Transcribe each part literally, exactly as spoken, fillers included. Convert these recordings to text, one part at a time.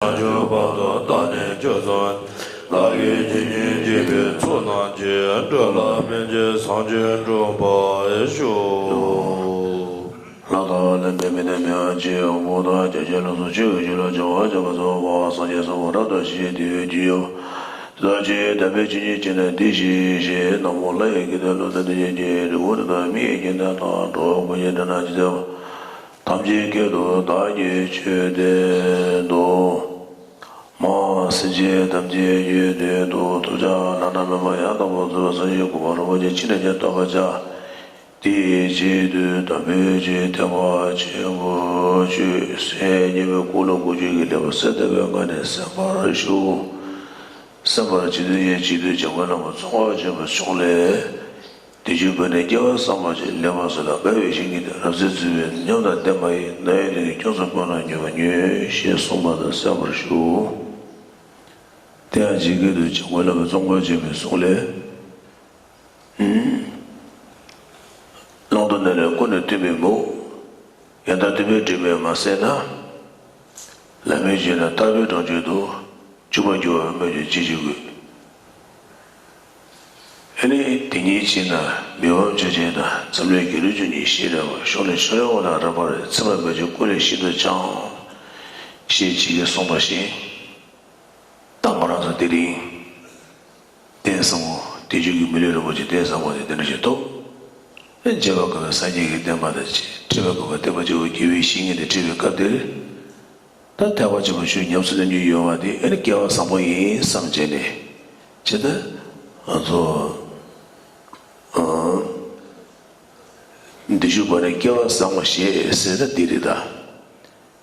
བྱང་ཆུབ་བར་དུ་བདག་ནི་སྐྱོབ་སོ། བདག་གིས་ཇི་སྙེད་བགྱིས་པའི་ཚོགས་རྣམས་ཀྱིས། འགྲོ་ལ་ཕན་ཕྱིར་བྱང་ཆུབ་འགྲུབ་པར་ཤོག། ལྷ་དང་ལྷ་མིན་མི་དང་མི་འམ་ཅི་ཡང་དབང་པོ་དང་རྒྱ་ཆེན་ལ་སོགས་ཆོས་ཀྱི་རྒྱུད་ལ་སྦྱང་བ་སྦྱངས་པ་སོགས་པ་སངས་རྒྱས་སོགས་པ་རབ་ཏུ་ཞི་བའི་དེ་བའི་རྒྱུད་ཡོད། དེ་དག་ཀྱང་དམ་པའི་ཆོས་ཉིད་ཀྱིས་ནི་འདི་ཞིག་ཞེས། ནག་པོ་ལྷ་ཡི་སྐད་དང་ཀླུ་དང་གནོད་སྦྱིན་གྱི་རིགས། འོ་རི་དྭགས་མི་ཡི་སྐད་དང་དང་། འགྲོ་བ་ཀུན་གྱི་སྒྲ་རྣམས་ཇི་སྙེད་པ། ཐམས་ཅད་སྐད་དུ་བདག་ཉིད་ཆོས་བསྟན་ཏོ། མ་སེམས་ཅན་ཐམས་ཅད་ཀྱི་དོན་དུ། ཐོབ་བྱ་བླ་ན་མེད་པ་ཡང་དག་པར་རྫོགས་པའི་སངས་རྒྱས་གོ་འཕང་རིན་པོ་ཆེ་ཅི་ནས་ཀྱང་ཐོབ་པར་བྱ། དེའི་ཆེད་དུ་དམ་པའི་ཆོས་ཐེག་པ་ཆེན་པོའི་ཆོས་སེམས་ཉིད་པའི་འཁོར་ལོ་སྒོ་ཆེན་གྱི་ལེགས་པར་གསལ་བཏབ་པའི་ངང་ནས་གསན་པར་ཞུ། གསན་པར་བྱེད་དུས་ཡང་བྱེད་དུས་འཇམ་མགོན་བླ་མ་ཙོང་ཁ་པ་ཆེན་པོའི་གསུང་ལས། དེ་བཞིན་པ་ནི་སྐལ་བ་བཟང་པོ་ཞིག་ལེགས་པར་གསུངས་ལ། དགའ་བའི་བཤེས་གཉེན་དེ་རབ་གསལ་བརྩེ་བའི་ཉམས་དང་ལྡན་པ་ཡིས། རྣ་ཡས་སྡུག་བསྔལ་སྐྱོབ་ཚུལ་ཀུན་ལ་མྱུར་བར་མྱོང་། ཞེས་གསུངས་པ་དང་གསན་པར་ཞུ། དེ་ཡང་ཇི་སྐད་དུ་འཇམ་མགོན་བླ་མ་ཙོང་ཁ་པ་ཆེན་པོའི་གསུང་ལས། བླང་དོར་གནས་ལས་ཀུན་ནས་བཏུས་པའི་མུ། ཡང་དག་ཐོས་པའི་སྒྲིབ་པས་མ་ཟད་ན། ལམ་མེད་བྱས་ནས་ཐར་པའི་གྲོང་ཁྱེར་དུ། འཇུག་པར་འགྱུར་བ་སྨོས་ཅི་ཅི་དགོས། ཨ་ནི་དེ་ཉིད་ཕྱིར་ན་མི་ཕམ་ཆོས་ཅན་དང་། འཛམ་གླིང་དགེ་ལུགས་སྤྱི་ནི་ཞེས་བྱ་བ། གཞུང་ནི་ཕྱོགས་རེ་བ་དང་རབ་འབར་བའི། ཚད་མ་མེད་ཅིང་ཀུན་ལས་ཤིན་ཏུ་འཇམ། ཞེས་ཇི་སྐད་གསུངས་པ་བཞིན། ད་ང་རང་ཚོ་དེ་རིང་། རྟེན་བཟང་པོ་དེ་བརྗོད་ཀྱི་མི་ལུས་རིན་པོ་ཆེ་རྟེན་བཟང་པོ་དེ་དེ་འདྲ་ཞིག་ཐོབ། ཨེ་མཇལ་བ་དགའ་བའི་སངས་རྒྱས་ཀྱི་བསྟན་པ་དང་བཅས། ཁྲི་པ་དགའ་བ་བསྟན་པ་སྐྱེ་བོ་དགེ་བའི་བཤེས་གཉེན་དེ་ཁྲི་པའི་སྐབས་དེར། ད་ཐེག་པ་ཆེན་པོ་ཆོས་ཉམས་སུ་ལེན་རྒྱུ་ཡོད་པ་དེ་ཨེ་ནི་སྐལ་བ་བཟང་པོ་ཡིན་བསམ་བྱས་ནས། ཇི་ལྟར་ང་ཚོ་འདི་ཞུ་བ་ནི་སྐལ་བ་བཟང་པོ་ཞེས་ཟེར་ན་འདི་རེད་ད།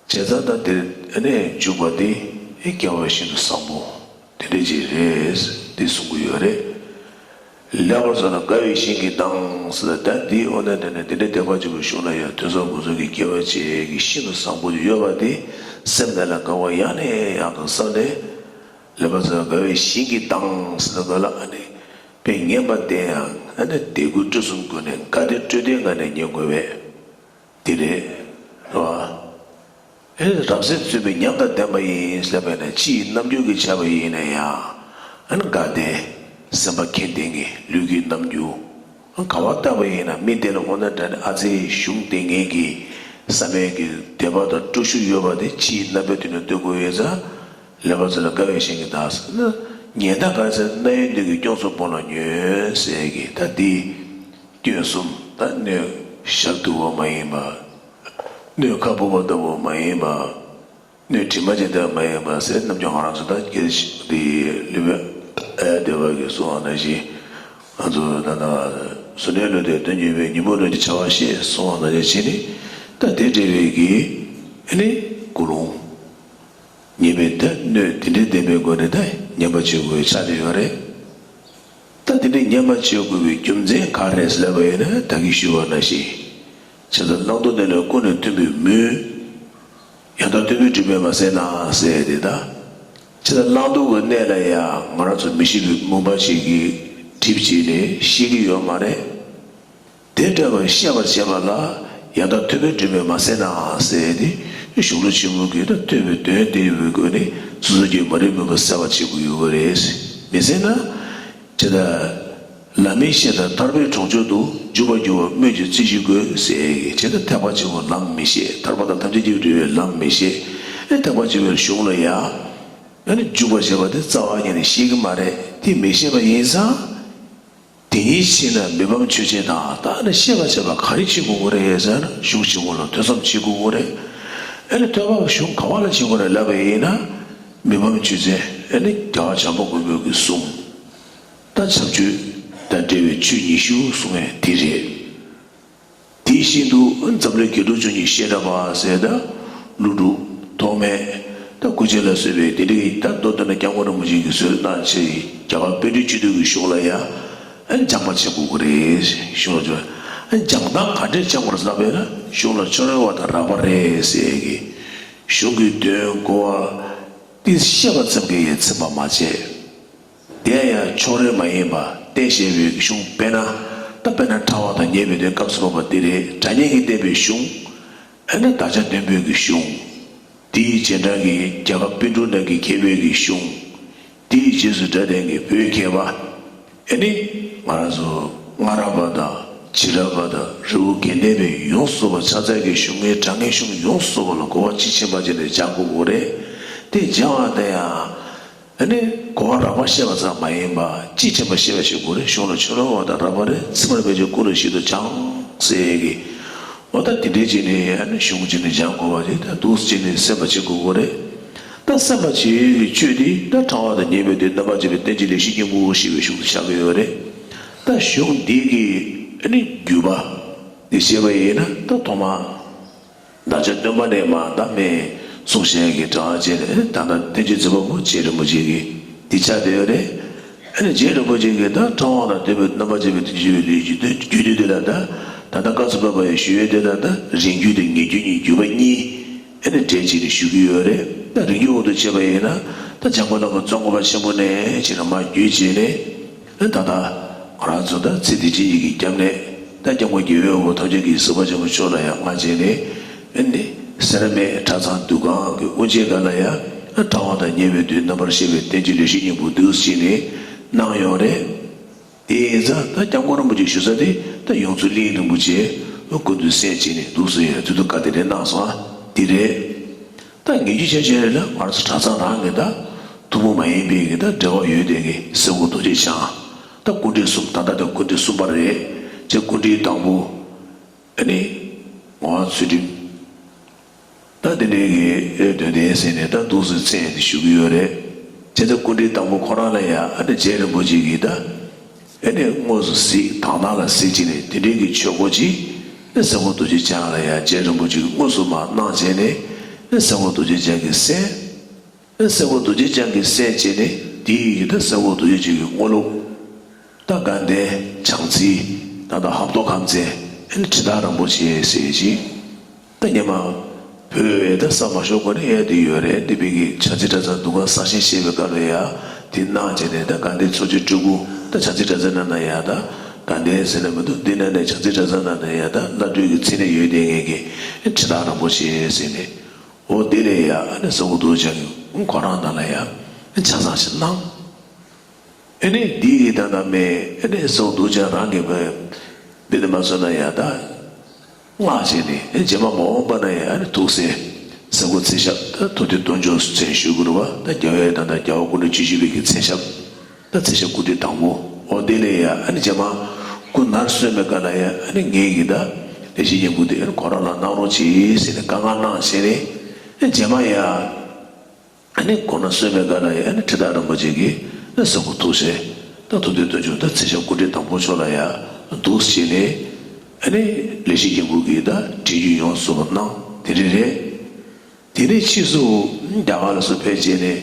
བྱས་ཙང་ད་འདིར་ཨ་ནི་འཇུག་པ་འདི་ཨེ་སྐལ་བ་ཤིན་ཏུ་བཟང་པོ་དེ་འདྲ་ཅིག་རེད་འདི་གསུང་གི་ཡོད་རེད། ལེགས་པར་གསུངས་ན་དགའ་བའི་བཤེས་གཉེན་དང་ཟེར། ད་འདི་འོ་ན་དེ་ནས་དེ་འདྲའི་དད་པ་ཆེན་པོའི་གཞུང་ལ་ཡང་ཐོས་བསམ་སྒོམ་གསུམ་གྱི་སྐལ་བ་ཅན་གྱི་ཤིན་ཏུ་བཟང་པོ་ཡོད་པ་དེ་སེམས་ནང་ལ་དགའ་བ་ཡང་ནས་ཡང་དུ་བསམ་ནས། ལེགས་པར་གསུངས་ན་དགའ་བའི་བཤེས་གཉེན་དང་ཟེར་ན་ག་ལ་ཨ་ནི་དཔེ་ངན་པ་དེ་ཡང་ཨ་ནི་དད་གུས་སྤྲོ་གསུམ་སྒོ་ནས་དགའ་དད་སྤྲོ་དད་ངང་ནས་ཉན་དགོས་པས། དེ་རེད། རེད་བ། ཨེ་རབ་གསལ་བརྩོན་པའི་ཉམས་དང་ལྡན་པ་ཡིན་ལབ་པས་ན་ཕྱི་ཡི་རྣམ་འགྱུར་གྱིས་ཁྱབ་པ་ཡིན་ན་ཡང་། ཨ་ནི་དགའ་ལྡན། སེམས་པ་མཁྱེན་ལྡན་གྱི་ལུས་ཀྱི་རྣམ་འགྱུར། ག་བ་བལྟས་པ་ཡིན་ན་མི་དེ་ལ་འོ་ན་འདྲ་ནི་ཨ་ཙེའི་གཞུང་དེ་ངེད་ཀྱི་བསམ་ཡས་ཀྱི་དད་པ་དང་སྤྲོ་ཤུགས་ཡོད་པ་དེ་ཕྱིའི་རྣམ་པའི་དོན་ལ་སྟོན་དགོས་ཡོད་ཙང་། ལེགས་པར་གསུངས་ན་དགའ་བའི་བཤེས་གཉེན་དང་ཟེར་ན། ཉན་ད་ག་ཟེར་རྣ་ཡས་སྡུག་བསྔལ་སྐྱོབ་ཚུལ་ཀུན་ལ་མྱོང་ཟེར་གྱི་ད་འདི། སྐྱོན་གསུམ་ད་སྣོད་ཞབས་རྡུལ་བ་མ་ཡིན་པ། སྣོད་ཁ་སྦུབ་པ་ལྟ་བུ་མ་ཡིན་པ། སྣོད་དྲི་མ་ཅན་དག་མ་ཡིན་པ་ཟེར་རྣམ་འགྱུར་ང་རང་ཚོ་ད་སྐད་འདི་ལུས་པའི་ཨ་སྡེ་པ་གིས་གསུངས་པ་ནང་བཞིན། ང་ཚོ་ད་ལྟ་བཟོ་ལས་ལུས་ཏེ་དོན་གཉེར་བའི་ཉིན་མོ་ལུས་ཀྱི་བྱ་བ་ཤེས་གསུངས་པ་ནང་བཞིན་བྱས་ནས་ད་དེ་འདྲ་བའི་གི་ཨ་ནི་ཀུན་སློང་། ཉེས་པའི་ད་སྣོད་དེ་འདྲའི་ལྡན་པའི་སྒོ་ནས་ད་ཉམས་པ་བྱེད་དགོས་ཆགས་བསྡད་ཡོད་རེད། ད་དེ་འདྲའི་ཉམས་པ་བྱེད་དགོས་པའི་རྒྱུ་མཚན་ག་རེ་ཟེར་ལབ་པ་ཡིན་ན་ད་གིན་ཞུས་པ་ནང་བཞིན། བྱས་ཙང་བླང་དོར་གནས་ལས་ཀུན་ནས་བཏུས་པའི་མུ། ཡང་དག་ཐོས་པའི་སྒྲིབ་པས་མ་ཟད་ན་ཟེར་དེ་ད། བྱས་ཙང་བླང་དོར་གྱི་གནས་ལ་ཡང་ང་རང་ཚོ་མི་ཤེས་པའི་མུན་པ་ཞིག་གིས་སྒྲིབ་བྱས་ནས་ཤེས་ཀྱི་ཡོད་མ་རེད། དེ་འདྲ་བར་ཤེས་པར་བྱེད་པ་ལ་ཡང་དག་ཐོས་པའི་སྒྲིབ་པས་མ་ཟད་ན་ཟེར་ཏེ། གཞུང་ལུགས་ཆེན་མོ་གིས་ད་ཐོས་པའི་དོན་དེ་ཡོད་པའི་སྒོ་ནས་སོ་སོ་གྱི་མ་རིག་མུན་པ་སེལ་བར་བྱེད་དགོས་ཡོད་པ་རེད། མི་ཟེར་ན། ཇི་ལྟར། ལམ་མི་ཤེས་དང་ཐར་པའི་གྲོང་ཁྱེར་དུ། འཇུག་པར་འགྱུར་བ་སྨོས་ཅི་ཅི་ཞིག་དགོས་ཟེར་གྱི་ཇི་ལྟར་ཐེག་པ་ཆེན་པོའི་ལམ་མི་ཤེས། ཐར་པ་དང་ཐམས་ཅད་མཁྱེན་པའི་ལམ་མི་ཤེས། ཨེ་ཐེག་པ་ཆེན་པོའི་གཞུང་ལ་ཡང་། ཨ་ནི་འཇུག་པར་བྱེད་པ་དེ་རྩ་བ་ཉིད་ནས་ཤེས་ཀྱི་མ་རེད། དེ་མི་ཤེས་པ་ཡིན་ཙང་། དེ་ཉིད་ཕྱིར་ན་མི་ཕམ་ཆོས་ཅན་དང་། ད་ནི་ཤེས་པར་བྱེད་པ་ག་རེ་བྱེད་དགོས་ཀྱི་རེད་ཟེར་ན་གཞུང་ཆེན་པོ་ལ་ཐོས་བསམ་བྱེད་དགོས་ཀྱི་རེད། ཨ་ནི་ཐོས་པ་གཞུང་ག་བ་ལ་བྱེད་དགོས་རེད་ལབ་པ་ཡིན་ན། མི་ཕམ་ཆོས་ཅན་ཨ་ནི་རྒྱལ་བ་བྱམས་པ་མགོན་པོ་གི་གསུང་། ད་ཁྱབ་བརྗོད་དང་འབྲེལ་བའི་ཆོས་ཉི་ཤུ་གསུང་ཡས་དེ་རེད། དེ་བཞིན་དུ་འཛམ་གླིང་དགེ་ལུགས་སྤྱི་ནི་ཞེས་གྲགས་པ་ཟེར་ད། ཀླུ་སྒྲུབ་ཐོགས་མེད་ད་སྐུ་ཆེན་ལ་སོགས་པའི་དེ་འདྲའི་ད་མདོར་བསྡུ་ན་སྐྱབས་མགོན་རིན་པོ་ཆེ་གིས་བཟོས་གནང་བྱས་རྒྱ་གར་པཎ་ཌི་སྤྱི་འཐུས་ཀྱི་གཞུང་ལ་ཡང་ཨ་སྦྱང་བ་བྱེད་དགོས་ཀྱི་རེད་གཞུང་ལ་བྱོན། ཨ་སྦྱང་སྟངས་ག་འདྲས་སྦྱང་དགོས་རེད་ལབ་པས་ན་གཞུང་ལ་ཕྱོགས་རེ་བ་དང་རགས་པ་རེད་ཟེར་གི། གཞུང་གི་དོན་གོ་བ་དེ་ཤེས་པ་ཙམ་གྱིས་ཡང་ཚིམ་པ་མ་བྱས། དེ་ཡང་ཕྱོགས་རེ་མ་ཡིན་པ་བསྟན་བཤད་པའི་གཞུང་དཔེར་ན། ད་དཔེར་ན་ཕྲ་བ་དང་ཉེ་བའི་དོན་སྐབས་སུ་བབ་པ་དེ་རེད། སྒྲ་སྙན་གྱིས་བསྟན་པའི་གཞུང་། ཨ་ནི་དག་ཆ་བདུན་པོའི་གི་གཞུང་། དེའི་རྗེས་འབྲང་གི་རྒྱ་གར་པཎ་གྲུབ་རྣམས་ཀྱི་མཁས་པའི་གི་གཞུང་། དེའི་རྗེས་སུ་འབྲང་མཁན་གྱི་བོད་མཁས་པ། ཨ་ནི་ང་རང་ཚོ་སྔ་རབས་པ་དང་བྱེ་རབས་པ་དང་རི་བོ་དགེ་ལྡན་པའི་ཡོངས་སུ་རྫོགས་པ་ཕྱག་འཚལ་གྱི་གཞུང་ངའི་དྲང་ངེས་གཞུང་ཡོངས་སུ་རྫོགས་པ་ལ་གོ་བ་དཔྱིས་ཕྱིན་པ་བྱས་ནས་སྦྱང་དགོས་ཀྱི་རེད། དེ་སྦྱང་བ་དེ་ཡང་ཨ་ནི་གོ་བ་རགས་པ་བཤད་པ་ཙམ་མ་ཡིན་པ་དཔྱིས་ཕྱིན་པ་ཤེས་པ་ཞིག་དགོས་རེད། གཞུང་ལ་ཆོས་ལ་བ་དང་རགས་པ་རེད། ཚིག་པར་བེད་སྤྱོད་ཀུན་ལ་ཞིབ་ཏུ་སྦྱང་ཟེར་གི། འོ་ད་དེ་འདྲའི་བྱས་ནས་ཨ་ནི་གཞུང་བྱས་ནས་སྦྱང་དགོས་པ་དེ་ད་འདུག་སེ་བྱས་ནས་སེམས་པ་བྱེད་དགོས་ཀྱི་རེད། ད་སེམས་པ་བྱེད་ཀྱི་ཆོས་དེ་ད་ཕྲེང་བ་དང་ཉེ་བའི་དོན་རྣམ་པར་འབྱེད་པའི་བསྟན་བཅོས་ལེགས་བཤད་སྙིང་པོ་ཞེས་པའི་གཞུང་དུ་བཞག་གི་ཡོད་རེད། ད་གཞུང་འདི་གི་ཨ་ནི་བརྒྱུད་པ་འདི་བཤད་པ་ཡིན་ན། ད་ཐོག་མར་བདག་ཅག་སྟོན་པ་ནས་མར་ད་མེ་གསུངས་བཞག་གི་དྲ་བ་བྱས་ནས་ད་ལྟ་བསྟན་བཅོས་མཛད་པ་པོ་རྗེ་རིན་པོ་ཆེ་གི་འདི་ཆགས་བསྡད་ཡོད་རེད། ཨ་ནི་རྗེ་རིན་པོ་ཆེ་གིས་ད་ཕྲེང་བ་དང་བསྟན་པའི་རྣམ་པར་འབྱེད་པའི་བསྟན་བཅོས་ལེགས་བཤད་རྒྱུད་སྡེ་དེ་ལ་ད་ད་ལྟ་བཀའ་སྩལ་པ་པ་ཡི་ཞུ་ཡས་དེ་ལ་ད་རིང་བརྒྱུད་དང་ཉེ་བརྒྱུད་གཉིས་བརྒྱུད་པ་གཉིས་ཨ་ནི་འགྲེལ་བྱས་ནས་ཞུ་གི་ཡོད་རེད། ད་རིང་བརྒྱུད་འོག་ཏུ་བྱས་པ་ཡིན་ན་ད་འཇམ་མགོན་བླ་མ་ཙོང་ཁ་པ་ཆེན་པོ་ནས་བྱས་ནས་མར་བརྒྱུད་བྱས་ནས། ད་ལྟ་ང་རང་ཚོ་ད་ཚེ་འདི་ཕྱི་གཉིས་ཀྱི་སྐྱབས་གནས་ད་སྐྱབས་མགོན་རྒྱལ་བའི་དབང་པོ་ཐམས་ཅད་མཁྱེན་པའི་གཟིགས་པ་ཆེན་པོ་མཆོག་ལ་ཡང་བསྔགས་བྱས་ནས། ཨ་ནི་སེར་སྨད་གྲྭ་ཚང་འདུ་ཁང་གི་དབུ་འབྱེད་སྒང་ལ་ཡང་ཕྲེང་བ་དང་ཉེ་བའི་དོན་རྣམ་པར་བཤད་པའི་བསྟན་བཅོས་ལེགས་བཤད་སྙིང་པོ་འདུག་ཟེར་ནས་གནང་ཡོད་རེད། དེ་ཡིན་ཙང་ད་སྐྱབས་མགོན་རིན་པོ་ཆེ་བཞུགས་ས་དེ་ད་ཡོངས་འཛིན་གླིང་རིན་པོ་ཆེ་སྐུ་མདུན་གསན་བྱས་ནས་འདུག་སེ་ཡང་དུས་ཚོད་བཀའ་དེ་རེད་གནང་སོང་། ཨ་དེ་རེད། ད་ངེད་ཀྱི་ཆ་བཞག་ལ་ང་རང་ཚོ་གྲྭ་ཚང་རང་གི་ད་ཐུན་མོང་མ་ཡིན་པའི་གི་ད་འབྲེལ་བ་ཡོད་དེ་གི་སེ་གོལ་རྡོ་རྗེ་འཆང་། ད་སྐུ་ཕྲེང་གསུམ། ད་ལྟ་ད་སྐུ་ཕྲེང་གསུམ་པ་རེད། ཅེས་སྐུ་ཕྲེང་དང་པོ་ཨ་ནི་ངག་དབང་ཚུལ་ཁྲིམས། ད་དེ་འདྲའི་གི་ཨེ་དོན་ལྡན་ཟེར་ནས་ད་འདུག་སེ་མཚན་དེ་ཞུ་གི་ཡོད་རེད། ཅེས་ད་སྐུ་ཕྲེང་དང་པོ་ཁོ་རང་ལ་ཡང་ཨ་ནི་རྗེ་རིན་པོ་ཆེ་གིས་ད། ཨེ་ནས་དངོས་སུ་གཟིགས་དང་ནང་ལ་གཟིགས་བྱས་ནས་དེ་འདྲའི་གི་ཆོས་སྐོར་ཅིག་ཨེ་སེ་གོལ་རྡོ་རྗེ་འཆང་ལ་ཡང་རྗེ་རིན་པོ་ཆེ་གིས་དངོས་སུ་མར་གནང་བྱས་ནས་ཨེ་སེ་གོལ་རྡོ་རྗེ་འཆང་གིས་གསན། ཨེ་སེ་གོལ་རྡོ་རྗེ་འཆང་གིས་གསན་བྱས་ནས་དེའི་གི་ད་སེ་གོལ་རྡོ་རྗེ་འཆང་གི་དངོས་སློབ་ད་དགའ་ལྡན་བྱང་རྩེ་ད་ད་ཧབ་ཏོ་ཁམས་ཚན་ཨེ་ནས་ཁྲི་བདག་རིན་པོ་ཆེ་ཟེར་ཅིག་ད་སྔོན་མ་བོད་ཡས་ད་ས་མ་ཤོར་གོང་ནས་ཡས་དེ་ཡོད་རེད། འདི་བོད་ཀྱི་བྱང་རྩེ་གྲྭ་ཚང་འདུ་ཁང་གསར་བཞེངས་བྱས་པའི་སྐབས་ལ་ཡ་དེ་གནང་བྱས་ནས་ད་དགའ་ལྡན་ཚོགས་ཆེན་སྤྲུལ་སྐུ་ད་བྱང་རྩེ་གྲྭ་ཚང་ནང་ན་ཡ་ད་དགའ་ལྡན་ཟེར་ན་མི་འདུག་འདི་ནང་ནས་བྱང་རྩེ་གྲྭ་ཚང་ནང་ན་ཡ་ད་བླ་སྤྲུལ་གྱི་མཚན་གནས་ཡོད་དེ་ངེད་ཀྱི་ཁྲི་བདག་རིན་པོ་ཆེ་ཟེར་ནས་འོ་དེ་ལས་ཡ་ཨ་ནི་སེ་གོལ་རྡོ་རྗེ་འཆང་གིས་ཁོ་རང་ནང་ལ་ཡ་ཆ་ཚང་ཞིག་གནང་། ཨེ་ནས་འདི་ཡི་ད་ལྟ་མེ་ཨེ་ནས་སེ་གོལ་རྡོ་རྗེ་འཆང་རང་གི་བོད་འདི་ནས་མ་སོང་ན་ཡ་ད་སྔགས་བྱས་ནས་ཨེ་རྗེས་མ་མ་འོངས་པ་ན་ཡ་ཨེ་ནས་ཐུགས་སྲས་སེ་གོལ་མཚན་ཞབས་ད་ཐུབ་བསྟན་དོན་མཆོག་མཚན་ཞུ་དགོས་རེད་བ། ད་རྒྱལ་བའི་ད་ལྟ་རྒྱལ་བ་སྐུ་ཕྲེང་བཅུ་བཞི་པའི་གི་མཚན་ཞབས་ད་མཚན་ཞབས་སྐུ་ཕྲེང་དང་པོ་འོ་དེ་ལས་ཡ་ཨེ་ནས་རྗེས་མ་སྐུ་ནར་སོན་པའི་སྐབས་ལ་ཡ་ཨེ་ནས་ངེད་ཀྱི་ད་ལེགས་བཤད་སྙིང་པོ་དེ་ཨེ་ནས་ཁོ་རང་ལ་གནང་རོགས་གྱིས་ཟེར་ནས་བཀའ་མངགས་གནང་བྱས་ནས་ཨེ་རྗེས་མ་ཡ། ཨ་ནི་ཁོ་ན་གསོལ་བའི་སྒང་ལ་ཡ་ཨ་ནི་ཁྲི་བདག་རིན་པོ་ཆེ་གིས་ཨ་ནི་སེ་གོལ་ཐུགས་སྲས་ད་ཐུབ་བསྟན་དོན་མཆོག་ད་མཚན་ཞབས་སྐུ་ཕྲེང་དང་པོ་མཆོག་ལ་ཡ་འདུག་སེ་བྱས་ནས་ཨ་ནི་ལེགས་བཤད་སྙིང་པོ་གི་ད་འགྲེལ་བརྗོད་ཡོངས་སུ་གནང་དེ་རིང་རེད། དེ་ནས་ཕྱིས་སུ་རྒྱ་གར་ལ་སོགས་ཕེབས་བྱས་ནས་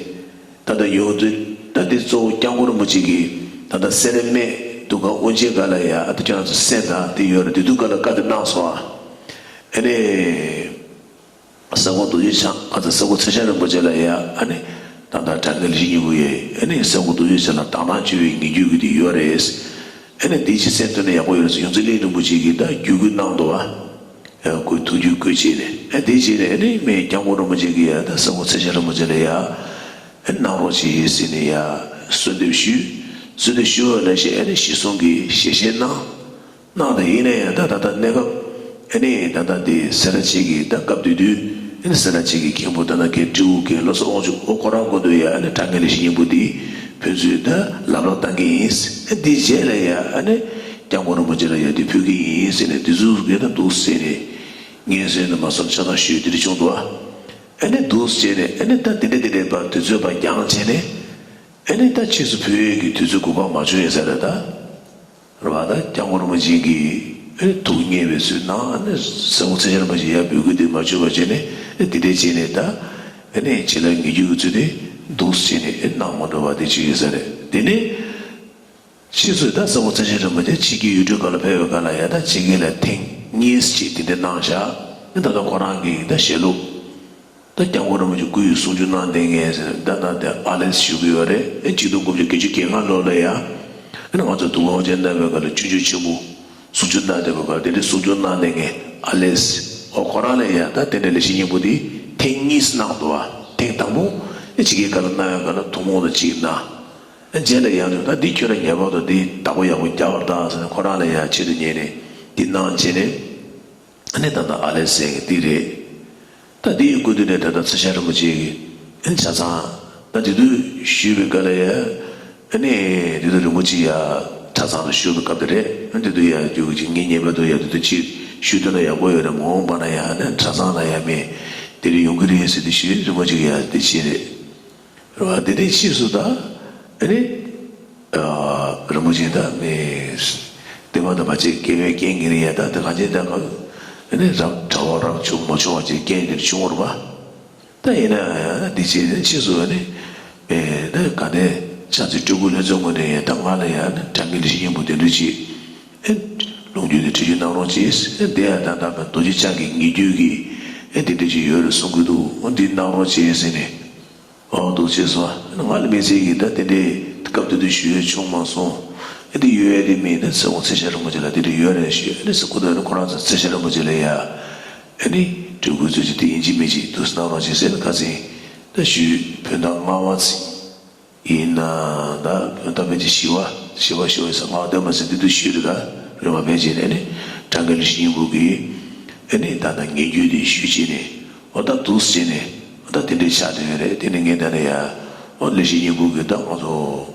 ད་ལྟ་ཡོངས་འཛིན་ད་དེ་གཙོ་བོ་སྐྱབས་མགོན་རིན་པོ་ཆེ་གིས་ད་ལྟ་སེར་སྨད་འདུ་ཁང་དབུ་འབྱེད་སྒང་ལ་ཡ་ཨ་ད་ཁྱོད་རང་ཚོ་གསན་དང་དེ་ཡོད་རེད། དེ་དུས་སྐབས་ལ་བཀའ་དེ་གནང་སོང་ཨ། ཨ་ནི། སེ་གོལ་རྡོ་རྗེ་འཆང་ཁ་ཚ་སེ་གོལ་མཚན་ཞབས་རིན་པོ་ཆེ་ལ་ཡ་ཨ་ནི་ད་ལྟ་དྲང་ངེས་ལེགས་བཤད་སྙིང་པོ་ཡོད། ཨ་ནི་སེ་གོལ་རྡོ་རྗེ་འཆང་ལ་དག་སྣང་ཆེ་བའི་ངེས་བརྒྱུད་ཀྱི་དེ་ཡོད་རེད། ཨ་ནི་འདི་ཅི་གསན་ཐུབ་ན་ཡག་པོ་ཡོད་རེད་ཟེར་ཡོངས་འཛིན་གླིང་རིན་པོ་ཆེ་གིས་ད་བརྒྱུད་སྐུལ་གནང་འདུག་ཨ། ཁོས་ཐུགས་བརྒྱུད་བསྐུལ་བྱས་ནས་ཨ་འདི་བྱས་ནས་ཨ་ནི་མེ་སྐྱབས་མགོན་རིན་པོ་ཆེ་གིས་ཡ་ད་སེ་གོལ་མཚན་ཞབས་རིན་པོ་ཆེ་ལ་ཡ་ཨ་གནང་རོགས་བྱེད་ཟེར་ནས་ཡ་གསོལ་འདེབས་ཞུས། གསོལ་འདེབས་ཞུ་བ་ལ་ཞེས་ཨ་ནི་གཞི་བཟུང་གི་ཞལ་བཞེས་གནང་། གནང་སྟེ་ཡིན་ན་ཡང་ད་ད་ལྟ་གནས་སྐབས་ཨ་ནི་ད་ལྟ་འདི་སེ་ར་བྱེས་ཀྱི་ད་སྐབས་དེ་དུས་ཨ་ནི་སེ་ར་བྱེས་ཀྱི་མཁན་པོ་ད་ལྟ་མཁན་སྤྲེའུ་མཁན་བློ་བཟང་དབང་ཕྱུག་འོ་ཁོ་རང་མགོ་ནས་ཡ་ཨ་ནི་དྲང་ངེས་ལེགས་བཤད་སྙིང་པོ་འདི་ཕན་ཚུན་ད་ལམ་ལྷོང་བཏང་གི་ཡིན། ཨ་འདིའི་རྗེས་ལ་ཡ་ཨ་ནི་སྐྱབས་མགོན་རིན་པོ་ཆེ་ལ་ཡ་འདི་ཕུལ་གི་ཡིན་ཟེར་ནས་འདི་ཚོ་གི་ད་འདུག་ཟེར་ནས་ངན་སེམས་ནས་མ་སོང་ཆ་ཚང་ཞུས་འདི་འདྲ་བྱུང་འདུག་ཨ་ནི་འདུག་ཟེར་ནས་ཨ་ནི་ད་འདི་འདྲ་འདི་འདྲ་བར་དུས་ཚོད་བར་འགྱངས་བྱས་ནས་ཨ་ནི་ད་ཕྱིས་སུ་ཕུལ་ཡས་ཀྱི་དུས་ཚོད་གོ་སྐབས་མ་བྱུང་ཡིན་ས་རེད་ད། རེད་བ། ད་སྐྱབས་མགོན་རིན་པོ་ཆེ་གིས་ཨེ་ཐུགས་མཉེས་པའི་ཚུལ་གནང་ནས་སེ་གོལ་མཚན་ཞབས་རིན་པོ་ཆེ་ཡར་འབོད་སྐུལ་དེ་མ་བྱུང་བ་བྱས་ནས་ཨེ་དེ་འདྲས་བྱས་ནས་ད་ཨེ་ནས་བྱིན་རླབས་ངེས་བརྒྱུད་ཀྱི་ཚུལ་དེ་འདུག་སེ་བྱས་ནས་ཨེ་གནང་མ་འགྲོ་བ་དེ་ཅིག་ཡོད་ས་རེད། དེ་ནས་ཕྱིས་སུ་ད་སེ་གོལ་མཚན་ཞབས་རིན་པོ་ཆེ་ཕྱི་རྒྱལ་ཡུལ་གྲུའི་སྒང་ལ་ཕེབས་པའི་སྒང་ལ་ཡ་ད་ཕྱི་རྒྱལ་ལ་ཐེངས་གཉིས་ཅིག་དེ་འདྲས་གནང་བཞག་ཨེ་ད་ལྟ་ཁོ་རང་གི་ད་ཞལ་སློབ། ད་སྐྱབས་མགོན་རིན་པོ་ཆེ་སྐུ་ཡི་གསུང་ཆོས་གནང་བསྡད་མཁན་ཟེར་ད་ད་དེ་ཨ་ལེས་ཞུ་གི་ཡོད་རེད། ཨེ་ཆིག་སྟོང་དགུ་བརྒྱ་བརྒྱད་ཅུ་གྱ་ལྔ་ལོ་ལ་ཡ། ཨེ་ན་ང་ཚོ་འདུ་ཁང་དབུ་འབྱེད་གནང་བའི་སྐབས་ལ་སྤྱོད་འཇུག་ཆེན་མོ་གསུང་ཆོས་གནང་བསྡད་པའི་སྐབས་དེ་འདྲའི་གསུང་ཆོས་གནང་བསྡད་མཁན་ཨ་ལེས། འོ་ཁོ་རང་ལ་ཡ་ད་དེ་འདྲའི་ལེགས་བཤད་སྙིང་པོ་འདི་ ཐེངས་གཉིས་གནང་འདུག་བ། ཐེངས་དང་པོ་ཨེ་ཕྱི་རྒྱལ་ཁག་ལ་གནང་ཡག་ག་ལ་ཐུན་མོང་དུ་གཅིག་གནང་། ཨེ་རྗེས་ལ་ཡང་དུ་ད་འདི་ཁྱོད་རང་ངེས་པར་དུ་འདི་བདག་པོ་ཡག་པོ་རྒྱག་པར་གདའ་ཟེར་ནས་ཁོ་རང་ལ་ཡང་ཆེད་དུ་ཉན་ནས་འདི་གནང་བྱས་ནས། ཨ་ནི་ད་ལྟ་ཨ་ལེ་ཟེར་གི་འདི་རེད། ད་འདི་ཡི་སྐུ་མདུན་ནས་ད་ལྟ་ཚེ་ཤ་རིན་པོ་ཆེ་གི་ཨེ་ཆ་ཚང་ད་དེ་དུས་ཞུས་པའི་སྐབས་ལ་ཡ། ཨ་ནི་དེ་དུས་རིན་པོ་ཆེ་ཡ་གྲྭ་ཚང་དུ་བཞུགས་པའི་སྐབས་དེ་རེད། ཨ་དེ་དུས་ཡ་རྒྱུགས་ཀྱི་ངའི་ཉེས་པ་དུ་ཡ་དེ་དུས་ཅིག་ཞུས་ཐུབ་ན་ཡག་པོ་ཡོད་རེད། མ་འོངས་པ་ན་ཡ་ཨ་ནི་གྲྭ་ཚང་ལ་ཡ་མི་དེ་རིང་ཡོང་གི་རེད་ཟེར་ཏེ་ཞུས། རིན་པོ་ཆེ་ཡ་དེ་བྱས་རེད། རེད་བ། དེ་དེ་ཕྱིས་སུ་ད་ཨ་ནི་རིན་པོ་ཆེ་ད་མི་དེ་མ་ད་བ་ཅིག་སྐྱེ་བའི་རྐྱེན་གྱིས་རེད་ཡ། ད་དེ་གང་ཅི་ད་ག་ཨ་ནི་རབ་གྲྭ་པ་རབ་བྱུང་མ་བྱུང་བ་ཅིག་རྐྱེན་གྱིས་བྱུང་བ་རེད་བ། ད་ཡིན་ན་འདི་བྱས་ནས་ཕྱིས་སུ་ནི་ཨེ་ད་ག་ནས་ཕྱག་ཚིག་སྤྲུལ་སྐུ་ལྷན་ཚོགས་ངོས་ནས་ཡང་ད་ང་ལ་ཡང་ནི་དྲང་ངེས་ལས་ཤིག་སྙིང་པོ་དེ་འདྲ་ཅིག་ཨེ་ལུང་རྒྱུན་དུ་འཁྲིད་རྒྱུ་གནང་རོགས་གྱིས། ཨེ་འདི་ཡང་ད་ད་མ་རྡོ་རྗེ་འཆང་གི་ངེས་རྒྱུད་ཀྱི་ཨེ་དེ་འདྲ་ཅིག་ཡོད་རེད་གསུང་གི་འདུག་འོ་འདི་གནང་རོགས་གྱིས་ཟེར་ནས། འོ་འདུག་བྱས་སོང་། ང་ལ་མི་ཚེ་གི་ད་དེ་འདྲའི་སྐབས་དེ་དུས་ཞུ་ཡས་བྱུང་མ་སོང་། ཨེ་འདི་ཡོད་ཡ་དེ་མིན་ད་ཚེ་དབང་ཚེ་ཤ་རིན་པོ་ཆེ་ལ་དེ་འདྲ་ཡོད་རེད་ཞུས། ཨེ་འདི་ཟེར་ཁོ་ད་ནི་ཁོ་རང་ཚོ་ཚེ་ཤ་རིན་པོ་ཆེ་ལ་ཡ། ཨེ་ནི་སྤྲུལ་སྐུ་ཚོས་ཀྱི་དེ་ཡིན་གཅིག་མིན་གཅིག་འདུག་སེ་གནང་རོགས་བྱེད་ཟེར་ནས་ཁ་སང་ད་ཞུས། བོད་ཟླ་ལྔ་པ་ཚེས་ཡིན་ན་ད་བོད་ཟླ་ཕལ་ཆེར་བཞི་པ་བཞི་པ་ཞུ་བ་ཡིན་ས། ལྔ་པ་བདུན་པ་ཟེར་དེ་དུས་ཞུས་རེད། ད་རེད་པ། ཕལ་ཆེར་ནས་ནི་དྲང་ངེས་ལས་ཤིག་སྙིང་པོ་གི་ཨེ་ནི་ད་ད་ངེས་རྒྱུད་དེ་ཞུས་བྱས་ནས་འོ་ད་འདུག་སེ་བྱས་ནས་འོ་ད་དེ་འདྲའི་ཆགས་བསྡད་ཡོད་རེད། དེ་ནི་ངས་ད་ནི་ཡ་འོ་ལས་ཤིག་སྙིང་པོ་གི་ད་ང་ཚོ།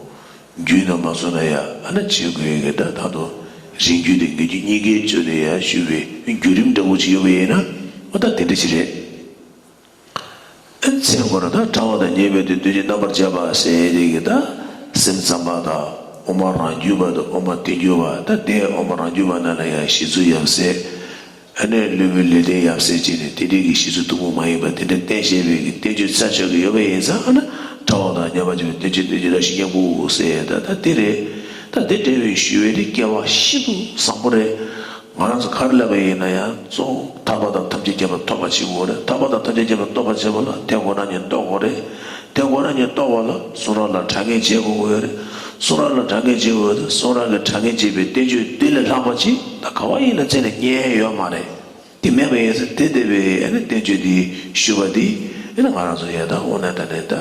རྒྱུད་ནང་མ་སོང་ན་ཡང་ཨ་ན་བྱེད་དགོས་ཀྱི་ད་ད་དུང་རིང་རྒྱུད་དེ་ངེས་རྒྱུད་གཉིས་ཀའི་ཚུལ་དུ་ཡང་ཞུས་པའི་བརྒྱུད་རིམ་འདྲ་པོ་ཅིག་ཡོད་པ་ཡིན་ན་འོ་ད་དེ་འདྲ་ཅིག་རེད། ཨ་ཚེ་འགོར་ད་ཕྲ་བ་དང་ཉེ་བའི་དོན་སྟོན་གྱི་རྣམ་པར་འབྱེད་པ་ཟེར་དེ་གི་ད་སེམས་ཙམ་པ་དང་དབུ་མ་རང་རྒྱུད་པ་དང་དབུ་མ་ཐལ་འགྱུར་བ། ད་དེ་དབུ་མ་རང་རྒྱུད་པ་ནང་ལ་ཡང་གཞི་ཚུལ་ཡབ་སྲས། ཨ་ནི་སློབ་དཔོན་ལེགས་ལྡན་ཡབ་སྲས་བཅས་ནས་དེ་འདྲའི་གི་གཞི་ཚུལ་ཐུན་མོང་མ་ཡིན་པ་དེ་འདྲ་བསྟན་བཞག་པའི་གི་བསྟན་བཅོས་རྩ་ཆེ་གི་ཡོད་པ་ཡིན་ཙང་། ཨ་ནི་ཕྲ་བ་དང་ཉམས་པ་ཆེ་བའི་བསྟན་བཅོས་བསྟན་བཅོས་རང་བཞིན་སྙིང་པོ་ཟེར་ད་ད་དེ་རེད། ད་དེ་འདྲ་བའི་ཞུ་བའི་དེ་སྐལ་བ་ཤིན་ཏུ་བཟང་པོ་རེད། ང་རང་ཚོ་ག་རེ་ལབ་པ་ཡིན་ན་ཡང་གཙོ་བོ་ཐར་པ་དང་ཐམས་ཅད་མཁྱེན་པ་ཐོབ་པ་བྱེད་དགོས་རེད། ཐར་པ་དང་ཐམས་ཅད་མཁྱེན་པ་ཐོབ་པ་བྱེད་པ་ལ་དེ་ཁོ་ན་ཉིད་རྟོགས་དགོས་རེད། དེ་ཁོ་ན་ཉིད་རྟོགས་པ་ལ་གསུང་རབ་ལ་དྲང་ངེས་བྱེད་དགོས་ཀྱི་ཡོད་རེད། གསུང་རབ་ལ་དྲང་ངེས་བྱེད་དགོས་ཡོད་དེ། གསུང་རབ་ཀྱི་དྲང་ངེས་བྱེད་པའི་བསྟན་བཅོས་འདི་ལས་ལྷག་པ་ཅིག་ད་ག་བ་ཡིན་ན་རྩ་ནས་རྙེད་ཡོད་མ་རེད། དེ་མེད་པ་ཡིན་ཙང་དེ་ལྟ་བུའི་ཨ་ནི་བསྟན་བཅོས་འདི་ཞུ་བ་འདི་ཨ་ནི་ང་རང་ཚོ་ཡ་ད་འོ་ན་ད་ནས་ད་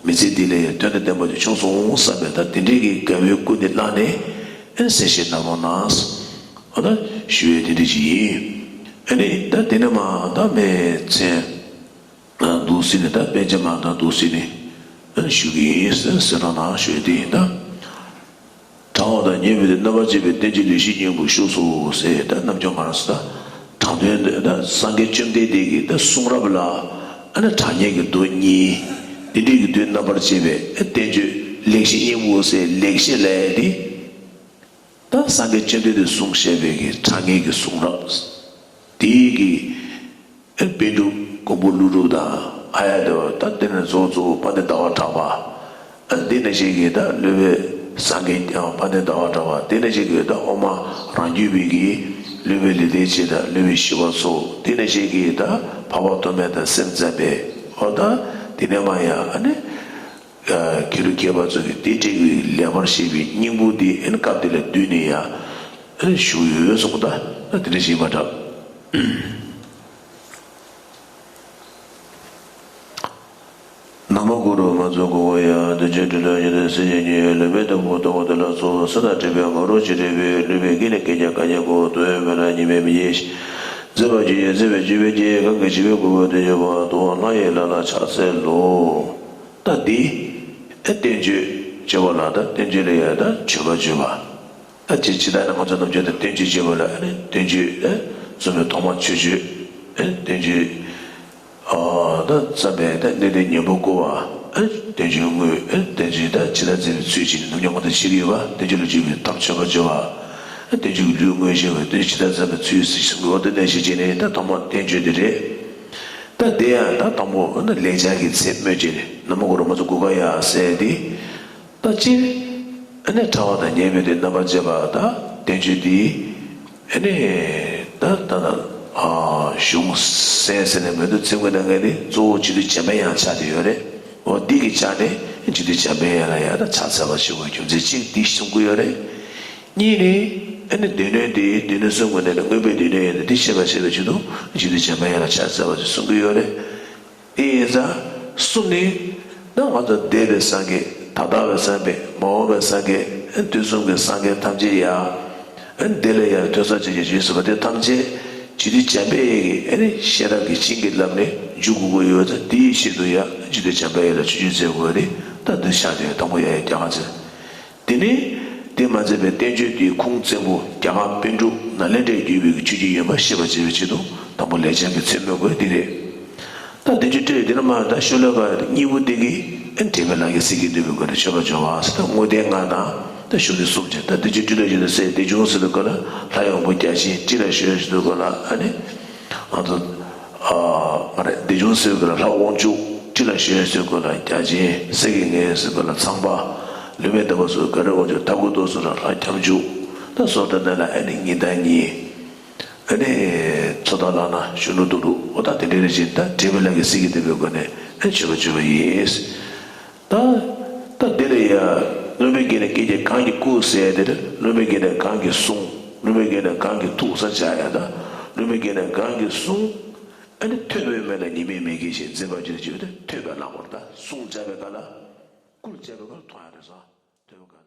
མི་ཚེ་འདི་ལ་ཡ་དོན་དང་ལྡན་པ་ཅིག་བྱུང་སོང་བསམ་པའི་ད་དེ་འདྲའི་གི་དགའ་བའི་སྐུ་འདི་བླངས་ནས་ཨ་ནི་གསལ་བཤད་གནང་རོགས་གནང་། འོ་ད་ཞུ་ཡས་དེ་འདྲ་ཅིག་ཡིན། ཨ་ནི་ད་དེ་ནས་མ་ད་མི་ཚེ། འདུག་སེ་ནས་ད་དཔེ་ཆ་མ་ད་འདུག་སེ་ནས་ཞུ་གི་ཡིན་ཟེར་ཟེར་རོགས་གནང་ཞུ་ཡས་དེ་ཡིན་ད། ཕྲ་བ་དང་ཉེ་བའི་རྣམ་པར་འབྱེད་པའི་བསྟན་བཅོས་ལས་བཞི་སྙིང་པོ་བཞུགས་སོ་ཟེར། ད་རྣམ་འགྱུར་ང་རང་ཚོ་ད་དྲང་དོན་འདི་ད་སངས་རྒྱས་བཅོམ་ལྡན་འདས་ཀྱི་ད་གསུང་རབ་ལ་ཨ་ནི་དྲང་ངེས་ཀྱི་མདོ་གཉིས། འདི་འདྲའི་གི་མདོའི་རྣམ་པར་འབྱེད་པའི་བསྟན་བཅོས་ལས་བཞི་སྙིང་པོ་ཟེར་ལེགས་བཤད་ལབ་ཡས་འདི། ད་སངས་རྒྱས་བཅོམ་ལྡན་འདས་གསུངས་བཞག་པའི་གི་དྲང་ངེས་ཀྱི་གསུང་རབ། དེའི་གི་ཨེ་པཎ་གྲུབ་མགོན་པོ་ཀླུ་སྒྲུབ་དང་ཨཱརྱ་དེ་བ། ད་དེ་ནས་གཙོ་བོ་གཙོ་བོ་དཔལ་ལྡན་ཟླ་བ་གྲགས་པ། ཨ་འདི་ནང་བཞིན་གྱི་ད་སློབ་དཔོན་སངས་རྒྱས་དཔལ་ལྡན་ཟླ་བ་གྲགས་པ། དེ་ནང་བཞིན་གྱི་ད་དབུ་མ་རང་རྒྱུད་པའི་གི་སློབ་དཔོན་ལེགས་ལྡན་འབྱེད་དང་སློབ་དཔོན་ཞི་བ་འཚོ། དེ་ནང་བཞིན་གྱི་ད་འཕགས་པ་ཐོགས་མེད་དང་སེམས་ཙམ་པའི། འོ་ད་དེ་ནས་མ་ཡང་ཨ་ནི། མཁས་གྲུབ་མཁས་པ་ཚོ་གིས་དེ་འདྲའི་གི་ལེགས་པར་བཤད་པའི་སྙིང་པོ་འདི་ཨ་ནི་སྐབས་དེ་ལ་བསྡུས་ནས་ཡང་ཨ་ནི་བཞུགས་ཡོད་གསུངས། ད་ད་དེ་འདྲ་ཞིག་མ་གྲགས། ན་མོ་གུ་རུ་མ་ཛཿ་གུ་གུ་ཡ། བདེ་ཆེན་ཕྲིན་ལས་ཉི་ཟླ་སེར་བྱེས་གཉིས། ལེགས་པའི་ལྟ་བུ་ལྟ་བུ་དེ་ལ་སོགས། གསེར་དང་འདྲེས་པའི་ང་རོ་ཆེ་དྲགས་པའི། ལུས་པའི་དཀྱིལ་ནས་སྐད་ཀྱང་གང་ཉན་གོ། འདུ་བའི་མེ་ལྷ་ཉི་མའི་མེ་ཡིས། མཛེས་པར་བརྒྱན་ཡོད་མཛེས་པའི་སྤྱོད་པས་བརྒྱན། གང་གི་བྱིས་པའི་ཁུ་བོ་དེ་བྱེད་པ། དུ་བ་ལྷ་ཡི་ལྷ་ལ་ཕྱག་འཚལ་ལོ། ད་འདི་ཨེ་བསྟན་བཅོས་བྱེད་པ་ལ་ད་བསྟན་བཅོས་ལ་ཡང་ད་མཆོད་པ་བརྗོད་པ། ད་ཇི་ཇི་ལྟར་ན་ང་ཚོ་རྣམ་འགྱུར་ད་བསྟན་བཅོས་བྱེད་པ་ལ་ཨ་ནི་བསྟན་བཅོས་ཨེ་རྩོམ་པའི་ཐོག་མ་མཆོད་བརྗོད། ཨེ་བསྟན་བཅོས་ཨ་ད་བརྩམས་པའི་ད་གནས་བརྟན་གཉན་པོ་བསྐོར་བ། ཨེ་བསྟན་བཅོས་དངོས། ཨེ་བསྟན་བཅོས་ད་ཇི་ལྟར་མཛད་པའི་ཚུལ་བྱས་ནས་རྣམ་འགྱུར་ང་ཚོ་བྱེད་ཀྱི་ཡོད་པ། བསྟན་བཅོས་ལ་བརྗོད་པའི་ཐབས་མཆོད་པ་བརྗོད་པ། ཨེ་བསྟན་བཅོས་ཀྱི་ལུས་དངོས་བཞེས་པ། བསྟན་བཅོས་ཇི་ལྟར་མཛད་པའི་ཚུལ་གསུང་གི་འོ་དེ་ནས་ཞེས་བྱས་ནས་ད་ཐོག་མ་བསྟན་བཅོས་དེ་རེད། ད་དེ་ཡང་ད་དང་པོ་ཨ་ནི་ལེགས་སྦྱར་གྱི་ཚིག་སྨོས་བྱས་ནས་ན་མོ་གུ་རུ་མ་ཛཿ་གུ་གུ་ཡ་ཟེར་ཏེ། ད་སྤྱིར་ཨ་ནི་ཕྲ་བ་དང་ཉེ་བའི་དོན་རྣམ་པར་འབྱེད་པ་དང་བསྟན་བཅོས་འདི་ཨ་ནི་ད་ད་ད་གཞུང་གསལ་ཟེར་ནས་མི་འདུག་ཚིག་མི་འདུག་ངས་ནི་གཙོ་བོ་སྤྱི་འདུས་འཇམ་དཔལ་དབྱངས་ཆགས་བསྡད་ཡོད་རེད། འོ་འདི་གི་ཆ་ནས་སྤྱི་འདུས་འཇམ་དཔལ་དབྱངས་ལ་ཡང་ད་ཕྱག་འཚལ་བ་ཞུ་བའི་རྒྱུ་མཚན་གཅིག་འདི་གསུང་གི་ཡོད་རེད། གཉིས་ནི་ཨ་ནི་སྡེ་སྣོད་འདི་སྡེ་སྣོད་གསུམ་གྱི་ནང་ནས་དངོས་པོའི་སྡེ་སྣོད་ཡིན་ན་འདི་ཤེས་པར་བྱེད་པའི་ཆེད་དུ་སྤྱི་འདུས་འཇམ་དཔལ་དབྱངས་ལ་ཕྱག་འཚལ་བ་ཞེས་གསུང་གི་ཡོད་རེད། དེ་ཡིན་ཙང་གསུམ་ནི། ད་ང་ཚོ་འདས་པའི་སངས་རྒྱས། ད་ལྟ་བའི་སངས་རྒྱས། མ་འོངས་པའི་སངས་རྒྱས། དུས་གསུམ་གྱི་སངས་རྒྱས་ཐམས་ཅད་ཡ། འདི་ལ་ཡང་ཐོས་བསམ་བྱེད་ཀྱི་རྗེས་སུ་བ་དེ་ཐམས་ཅད་རྒྱུད་སྡེ་འཇམ་པའི་དབྱངས་ཀྱི་ཨ་ནི་ཤེས་རབ་ཀྱི་བྱིན་གྱིས་བརླབས་ནས་འཇུག་དགོས་ཀྱི་ཡོད་ཙང་། དེའི་ཆེད་དུ་ཡང་རྒྱུད་སྡེ་འཇམ་པའི་དབྱངས་ལ་ཆོས་སྤྱོད་མཛད་དགོས་རེད། ད་འདི་ཆགས་ཏེ་དང་པོ་ཡ་ཡ་རྒྱ་གར་ཚེ། དེ་ནས་དེ་མ་ཚད་པའི་བསྟན་བཅོས་དེའི་ཁུངས་བཙན་པོ་རྒྱ་གར་པཎ་གྲུབ་ནཱ་ལེནྡྲའི་བརྒྱུད་པའི་ཆོས་ཀྱི་ཡོན་པ་ཤེས་པར་བྱེད་པའི་ཆེད་དུ་དང་པོ་ལེགས་སྦྱར་གྱི་ཚིག་སྨོས་དགོས་འདི་རེད། ད་བདེ་མཆོག་སྤྲིན་ལས་འདི་ནས་མར་ད་ཤོ་ལོ་ཀ་གཉིས་པོ་འདི་གིས་ཨ་འགྲེལ་པའི་ལམ་གྱི་སེང་གེ་འདུས་པའི་སྒོ་ནས་མཆོད་པར་བརྗོད་པ་ཟེར། ད་དངོས་བསྟན་ལྔ་དང་ད་གཞུང་འདི་གསུམ་བྱས། ད་བདེ་མཆོག་སྤྲིན་ལས་ཀྱི་ནི་སྲས་བདེ་འབྱུང་ཟེར་བའི་སྐོར་ལ་ལྷ་ཡི་དབང་པོ་བརྒྱ་བྱིན། སྤྲིན་ལས་བྱོན་ཟེར་བའི་སྐོར་ལ་ཨ་ནི་ང་ཚོ་ཨ་མ་རེད། བདེ་འབྱུང་ཟེར་བའི་སྐོར་ལ་ལྷ་དབང་ཕྱུག། སྤྲིན་ལས་བྱོན་ཟེར་བའི་སྐོར་ལ་བརྒྱ་བྱིན། སེང་གེ་ངེ་ཟེར་བའི་སྐོར་ལ་ཚངས་པ། ལུས་མེད་འདབ་མ་ཟེར་བའི་ག་རི་དབང་ཕྱུག། མཐའ་འཁོར་སྟོབས་ཟེར་བའི་ལྷ་ཁྱབ་འཇུག། ད་སོ་ད་ནང་ལ་ཨ་ནི་ཉི་ཟླ་གཉིས། ཨ་ནི་མཚོ་དང་ལག་ན་གཞོན་ནུ་དོན་གྲུབ། འོ་ད་དེ་འདྲ་རེ་བཞིན་ད་འགྲེལ་པའི་ལམ་གྱི་སེང་གེ་འདུས་པའི་སྒོ་ནས་ཨ་མཆོད་པ་བརྗོད་པ་ཡིན། ད་ད་འདི་ལ་ཡ་བློན་པོའི་སྐད་ནས་སྐད་ཅིག་གང་གི་སྐུ་ཟེར་དེ་རེད། བློན་པོའི་སྐད་ནས་གང་གི་གསུང་། བློན་པོའི་སྐད་ནས་གང་གི་ཐུགས་ས་བྱ་ཡ། ད་བློན་པོའི་སྐད་ནས་གང་གི་གསུང་། ཨ་ནི་ཐོས་པའི་མེ་ལ་ཉི་མའི་མིག་གིས་ཤིང་། འཛིན་པ་བརྗོད་བྱེད་པ་དེ་ཐོས་པའི་ལམ་པར། ད་གསུང་བྱ་བའི་སྐབས་ལ་སྐུ་ལ་བྱ་བའི་སྐབས་ལ་མཐོང་ཡ་རེད་ཟེར། ཐོས་པའི་སྐབས་ལ།